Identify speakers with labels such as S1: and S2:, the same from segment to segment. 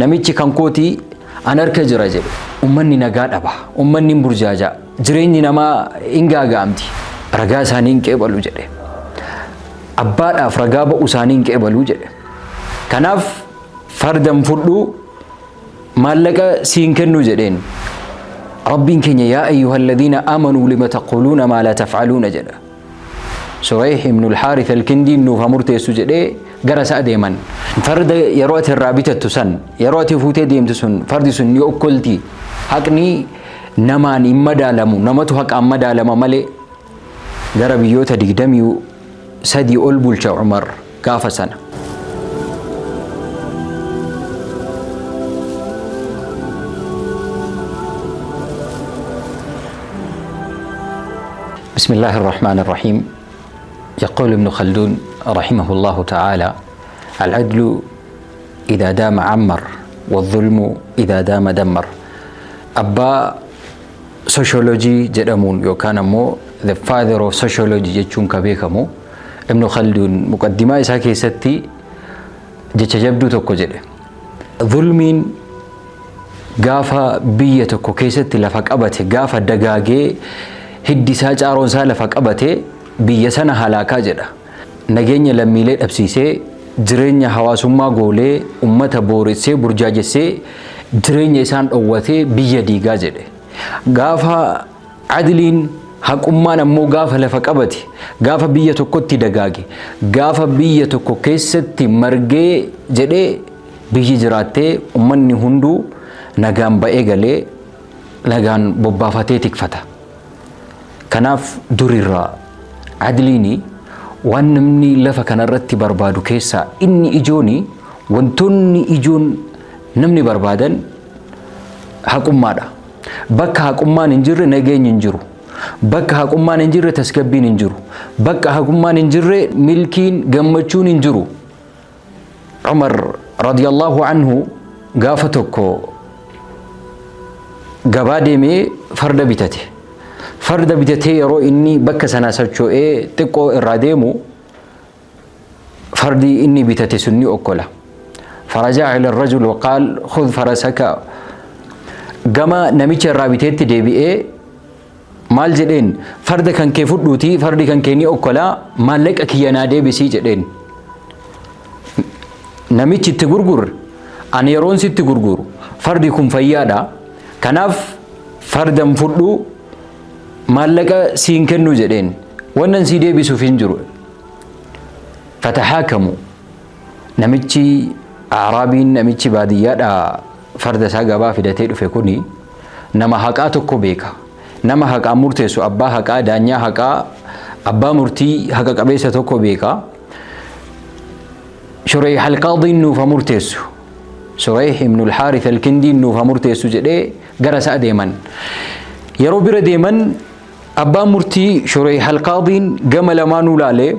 S1: Namichi kan kooti an harka jira jedhe. Ummanni nagaa dhaba. Ummanni hin burjaaja'a. Jireenyi namaa hin gaaga'amti. Ragaa isaanii hin qeebalu jedhe. Abbaadhaaf ragaa ba'u isaanii hin qeebalu jedhe. Kanaaf fardan fudhu, maallaqa siin kennu jedheen. Rabbiin keenya yaa ayyuhalladiina amanuu lima taquluuna maa laa taf'aluuna jedha. Surayh ibn al-Harith al-Kindiin nuuf haa murteessu jedhee gara isaa deeman. Farda yeroo ati irraa bitattu san, yeroo ati fuutee deemtu sun, fardi sun ni okkolti. Haqni namaan hin madaalamu, namatu haqaan madaalama malee. Gara biyyoota 23 ol bulcha Umar gaafa sana. بسم الله الرحمن الرحيم. يقول ابن خلدون رحمه الله تعالى: العدل إذا دام عمر، والظلم إذا دام دمر. Abbaa sociology jedhamuun yookaan ammoo the father of sociology jechuun ka beekamu Ibn Khalduun muqaddimaa isaa keessatti jecha jabduu tokko jedhe. Zulmiin gaafa biyya tokko keessatti lafa qabate, gaafa dagaagee hiddi isaa caaroon isaa lafa qabate, biyya sana halaakaa jedha. Nageenya lammiilee dhabsiisee, jireenya hawaasummaa goolee, ummata booressee, burjaajessee, jireenya isaan dhowwatee biyya diigaa jedhe. Gaafa adliin, haqummaan ammoo gaafa lafa qabate, gaafa biyya tokkotti dagaage, gaafa biyya tokko keessatti margee jedhee, biyyi jiraattee ummanni hunduu nagaan ba'ee galee nagaan bobbaafatee tikfata. Kanaaf durirraa adliini waan namni lafa kanarratti barbaadu keessaa inni ijooni, wantoonni ijoon namni barbaadan haqummaadha. Bakka haqummaan hin jirre nageenyi hin jiru. Bakka haqummaan hin jirre tasgabbiin hin jiru. Bakka haqummaan hin jirre milkiin gammachuun hin jiru. Umar radiyallahu anhu gaafa tokko gabaa deemee farda bitate. Farda bitatee yeroo inni bakka sana socho'ee xiqqoo irraa deemu, fardi inni bitate sun ni okkola. فرجع إلى الرجل وقال: خذ فرسك. Gama namicha irraa biteetti deebi'ee maal jedheen? Farda kan kee fudhuutii, fardi kan kee ni okkolaa, maallaqa kiyya naa deebisii jedheen. Namichi itti gurgurre, ani yeroon sitti gurguru fardi kun fayyaadha. Kanaaf fardan fudhuu, maallaqa siin kennu jedheen. Wannan sii deebisuuf hin jiru. فتحاكموا. Namichi Araabiin, namichi baadiyyaadha farda isaa gabaa fidatee dhufe kuni nama haqaa tokko beeka. Nama haqaa murteessu, abbaa haqaa, daanyaa haqaa, abbaa murtii haqa qabeessa tokko beeka. Shureyh alqaadiin nuuf haa murteessu. Shureyh ibn al-Harith al-Kindiin nuuf haa murteessu jedhee gara isaa deeman. Yeroo bira deeman abbaan murtii Shureyh alqaadiin gama lamaanuu laalee,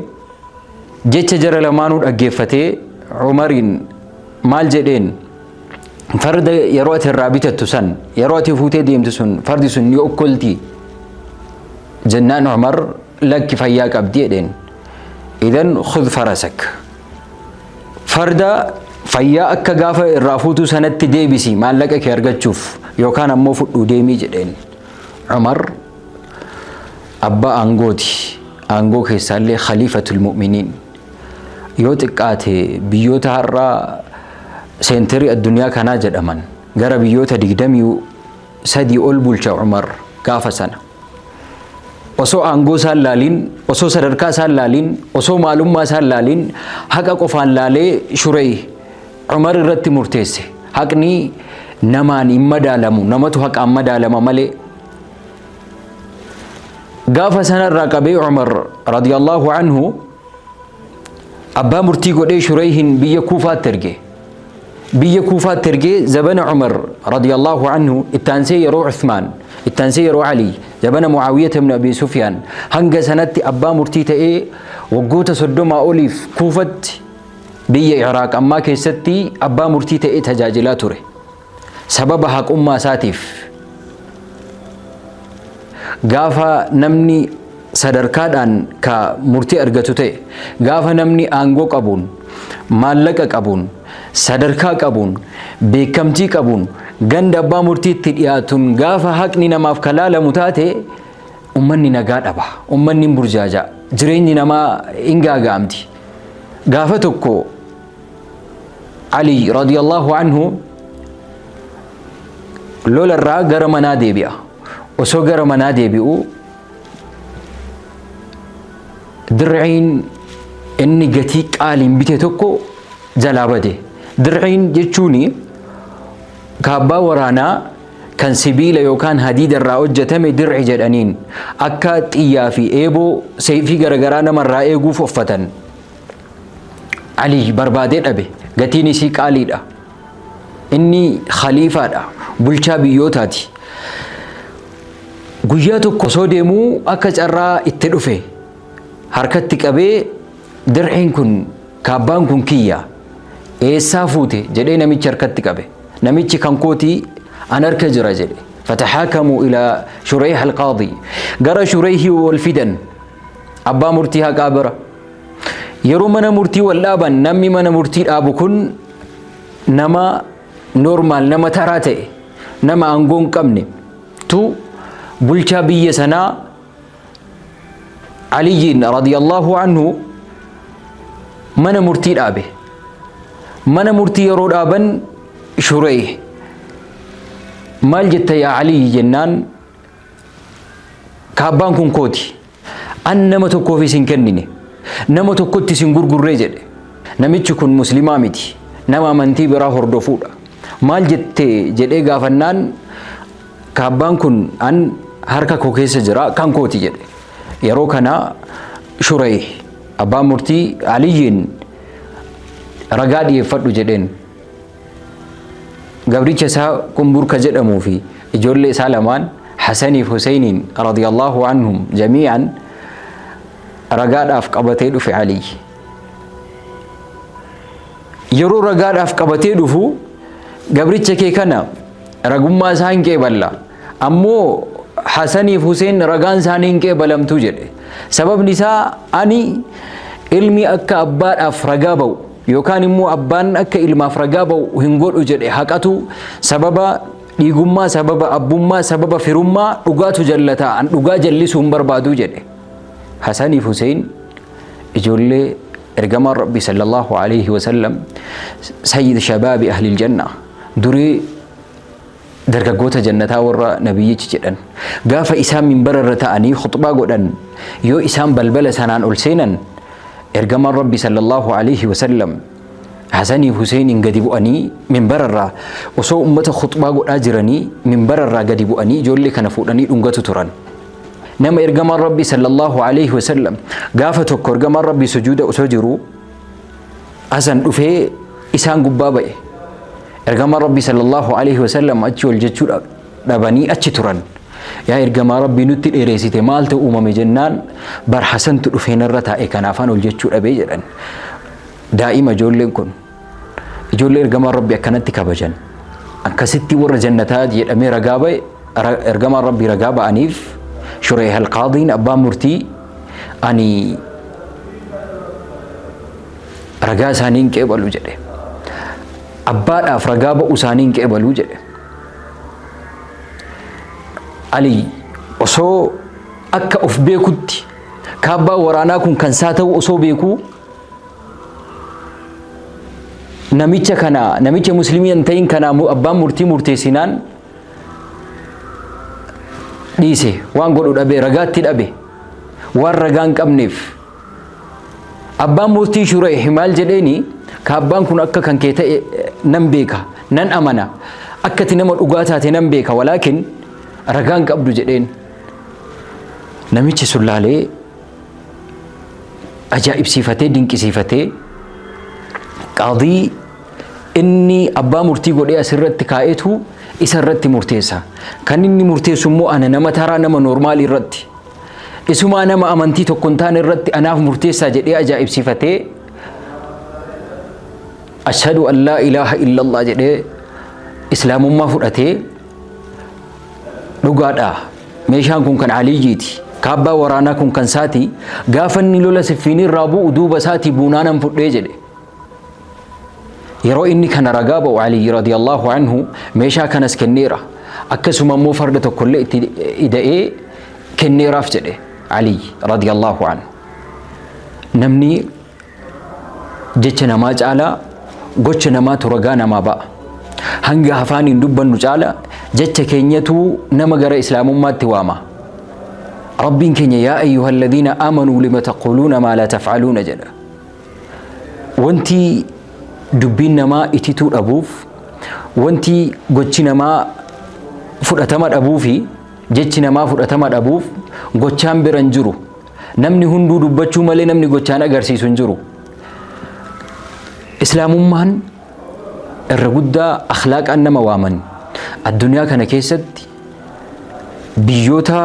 S1: jecha jara lamaanuu dhaggeeffatee, Umariin maal jedheen? Farda yeroo ati irraa bitattu san, yeroo ati fuutee deemtu sun, fardi sun ni okkolti jennaan, Umar lakki, fayyaa qabdi jedheen. إذن خذ فرسك. Farda fayyaa akka gaafa irraa fuutuu sanatti deebisi maallaqa kee argachuuf, yookaan ammoo fudhuu deemii jedheen. Umar abbaa aangooti. Aangoo keessaallee خليفة المؤمنين. Yoo xiqqaate biyyoota har'aa center addunyaa kanaa jedhaman gara biyyoota 23 ol bulcha Umar gaafa sana. Osoo aangoo isaan laaliin, osoo sadarkaa isaan laaliin, osoo maalummaa isaan laaliin, haqa qofaan laalee Shurey Umar irratti murteesse. Haqni namaan hin madaalamu, namatu haqaan madaalama malee. Gaafa sanarraa qabee Umar رضي الله عنه abbaa murtii godhee Shureyhin biyya Kuufaatti erge. Biyya Kuufaatti ergee zabana Umar رضي الله عنه ittaansee yeroo Uthmaan, ittaansee yeroo Ali, zabana Muaawiyata ibn Abi Sufyaan, hanga sanatti abbaa murtii ta'ee waggoota 30 oliif Kuufatti, biyya Iraaq ammaa keessatti abbaa murtii ta'ee tajaajilaa ture. Sababa haqummaa isaatiif. Gaafa namni sadarkaadhaan ka murtii argatu ta'e, gaafa namni aangoo qabuun, maallaqa qabuun, Sadarkaa qabuun, beekamtii qabuun, ganda abbaa murtiitti dhiyaatuun gaafa haqni namaaf kalaalamu taate, ummanni nagaa dhaba, ummanni hin burjaaja'a, jireenyi namaa hin gaaga'amti. Gaafa tokko Ali radiyallahu anhu lola irraa gara manaa deebi'a. Osoo gara manaa deebi'u dirciin inni gatii qaaliin bite tokko jalaa bade. Dirciin jechuun kaabbaa waraanaa kan sibiila yookaan hadiida irraa hojjetame dirci jedhaniin, akka xiyyaa fi eeboo, seefii garaagaraa namarraa eeguuf uffatan. Ali barbaadee dhabe. Gatiin isii qaaliidha. Inni khaliifaadha. Bulchaa biyyootaati. Guyyaa tokko osoo deemuu akka carraa itti dhufe. Harkatti qabee, "Dirciin kun, kaabbaan kun kiyya. Eessaa fuute?" jedhee namichi harkatti qabe. Namichi, "Kan kootii, an harka jira," jedhe. فتحاكموا إلى شريح القاضي. Gara Shureyhii wal fidan. Abbaa murtii haqaa bira. Yeroo mana murtii wal dhaaban, namni mana murtii dhaabu kun nama normal, nama taraa ta'e, nama aangoo hin qabne tu bulchaa biyya sanaa Aliyyiin radiyallahu anhu mana murtii dhaabe. Mana murtii yeroo dhaaban, Shureyh, "Maal jetta yaa Aliyyi?" jennaan, "Kaabbaan kun kooti. An nama tokkoof isin kennine. Nama tokkotti isin gurgurree," jedhe. Namichi kun muslimaa miti. Nama amantii biraa hordofuudha. "Maal jette?" jedhee gaafannaan, "Kaabbaan kun an harka koo keessa jira, kan kooti," jedhe. Yeroo kana Shureyh abbaan murtii Aliyyiin, "Ragaa dhiyeeffadhu," jedheen. Gabricha isaa Qumburka jedhamuu fi ijoollee isaa lamaan Hasaniif Huseiniin radiyallahu anhum jamii'an ragaadhaaf qabatee dhufe Aliyyi. Yeroo ragaadhaaf qabatee dhufu, "Gabricha kee kana ragummaa isaa hin qeeballa. Ammoo Hasaniif Huseen ragaan isaanii hin qeebalamtu," jedhe. "Sababni isaa ani ilmi akka abbaadhaaf ragaa ba'u yookaan immoo abbaan akka ilmaaf ragaa ba'u hin godhu," jedhe. "Haqatu sababa dhiigummaa, sababa abbummaa, sababa firummaa dhugaatu jallata. An dhugaa jallisuu hin barbaadu," jedhe. Hasaniif Huseen ijoollee ergamaan Rabbi sallallahu alaihi wasallam, سيد شباب أهل الجنة, durii dargaggoota jannataa warra nabiyyichi jedhan, gaafa isaan minbara irra ta'anii khutbaa godhan, yoo isaan balbala sanaan ol seenan, ergamaan Rabbi sallallahu alaihi wasallam Hasaniif Huseeniin gadi bu'anii, minbara irraa osoo ummata khutbaa godhaa jiranii minbara irraa gadi bu'anii ijoollee kana fuudhanii dhungatu turan. Nama ergamaan Rabbi sallallahu alaihi wasallam, gaafa tokko ergamaan Rabbi sujuuda osoo jiru Hasan dhufee isaan gubbaa ba'e. Ergamaan Rabbi sallallahu alaihi wasallam achi ol jechuu dhabanii achi turan. "Yaa ergamaa Rabbii, nutti dheereessite, maaltu uumame?" jennaan, "Bar Hasantu dhufee narra taa'e, kanaafaan ol jechuu dhabee," jedhan. Daa'ima ijoolleen kun, ijoollee ergamaan Rabbi akkanatti kabajan, akkasitti warra jannataa jedhamee ragaa ba'e, ergamaan Rabbi ragaa ba'aniif, Shureyh alqaadiin, abbaan murtii, "Ani ragaa isaanii hin qeebalu," jedhe. "Abbaadhaaf ragaa ba'u isaanii hin qeebalu," jedhe. Ali osoo akka of beekutti kaabbaa waraanaa kun kan isaa ta'u osoo beekuu, namicha kana, namicha muslimii hin ta'in kana abbaan murtii murteessinaan dhiise. Waan godhu dhabe, ragaatti dhabe. Waan ragaa hin qabneef abbaan murtii Shureyh maal jedheeni? "Kaabbaan kun akka kan kee ta'e nan beeka, nan amana, akkati nama dhugaa taate nan beeka, walaakin ragaa hin qabdu," jedheen. Namichi sun laalee ajaa'ibsiifatee, dinqisiifatee, qaadii inni abbaa murtii godhee asirratti kaa'etu isa irratti murteessa. Kan inni murteessu immoo ana nama taraa, nama normalii irratti. Isumaa nama amantii tokko hin taane irratti anaaf murteessaa jedhee ajaa'ibsiifatee, "أشهد أن لا إله إلا الله" jedhee islaamummaa fudhatee, "Dhugaadha, meeshaan kun kan Aliyyiiti. Kaabbaa waraanaa kun kan saati. Gaafa inni lola Siffiinii irraa bu'u duuba isaatii buunaanan fudhee," jedhe. Yeroo inni kana ragaa ba'u Aliyyi radiyallahu anhu meeshaa kanas kenneera. Akkasuma immoo farda tokkollee itti ida'ee kenneeraaf jedhe Aliyyi radiyallahu anhu. Namni jecha namaa caalaa gocha namaatu ragaa namaa ba'a. Hanga afaaniin dubbannu caala jecha keenyatu nama gara islaamummaatti waama. Rabbiin keenya yaa ayyuhalladiina aamanuu lima taquluuna maa laa taf'aluuna jedha. Wanti dubbiin namaa itituu dhabuuf, wanti gochi namaa fudhatama dhabuufi jechi namaa fudhatama dhabuuf gochaan bira hin jiru. Namni hunduu dubbachuu malee namni gochaan agarsiisu hin jiru. Islaamummaan irra guddaa akhlaaqaan nama waaman. Addunyaa kana keessatti biyyoota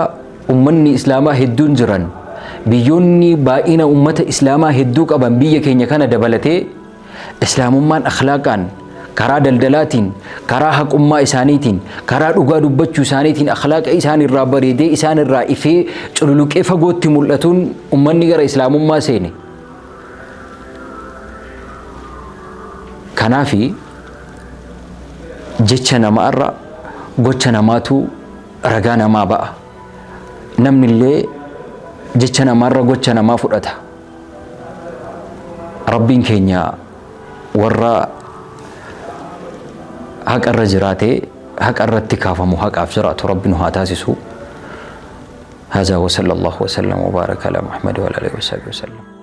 S1: ummanni islaamaa hedduun jiran, biyyoonni baay'ina ummata islaamaa hedduu qaban biyya keenya kana dabalatee islaamummaan akhlaaqaan karaa daldalaatiin, karaa haqummaa isaaniitiin, karaa dhugaa dubbachuu isaaniitiin akhlaaqa isaan irraa bareedee isaan irraa ifee cululuqee fagootti mul'atuun ummanni gara islaamummaa seene. Kanaafi jecha namaarra gocha namaatu ragaa namaa ba'a. Namni illee jecha namaarra gocha namaa fudhata. Rabbiin keenya warra haqarra jiraatee haqa irratti kaafamu haqaaf jiraatu Rabbi nu haa taasisu. هذا وصلى الله وسلم وبارك على محمد وعلى آله وصحبه وسلم.